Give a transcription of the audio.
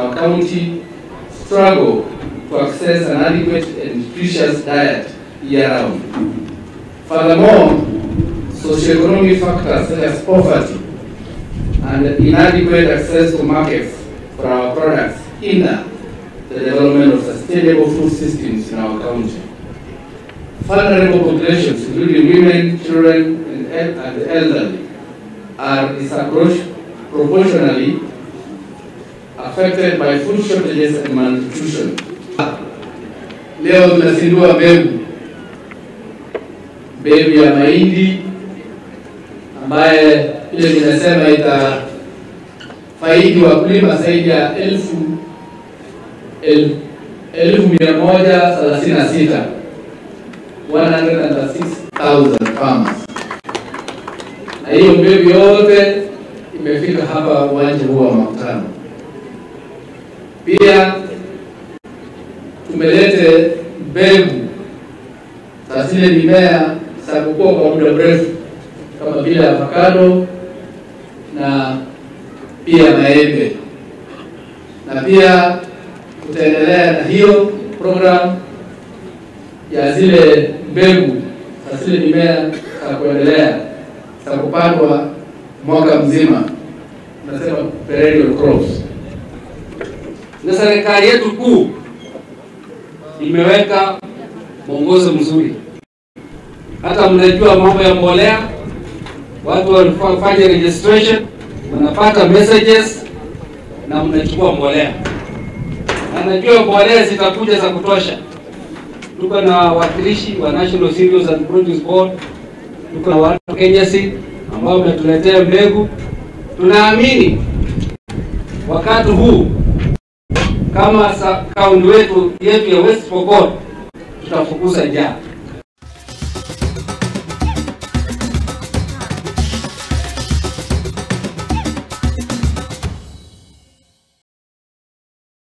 our county struggle to access an adequate and nutritious diet year-round. Furthermore, socioeconomic factors such as poverty and inadequate access to markets for our products hinder the development of sustainable food systems in our county. Vulnerable populations, including women, children, and the elderly, are disproportionately affected by food shortages and malnutrition. Leo tunazindua mbegu ya mahindi ambaye ile ninasema itafaidi wakulima zaidi ya 136,000, 136,000 farmers. Na hiyo mbegu yote imefika hapa uwanja huu wa Makutano. Pia tumelete mbegu za zile mimea za kukua kwa muda mrefu kama vile avocado na pia maembe. Na pia tutaendelea na hiyo program ya zile mbegu za zile mimea za kuendelea za kupandwa mwaka mzima, tunasema perennial crops. Na serikali yetu kuu imeweka mwongozo mzuri. Hata mnajua mambo ya mbolea, watu walifanya registration, mnapata messages na mnachukua mbolea. Na najua mbolea zitakuja za kutosha. Tuko na wawakilishi wa National Cereals and Produce Board, tuko na watu Kenya Seed ambao wametuletea mbegu. Tunaamini wakati huu kama kaunti yetu ya West Pokot tutafukuza njaa.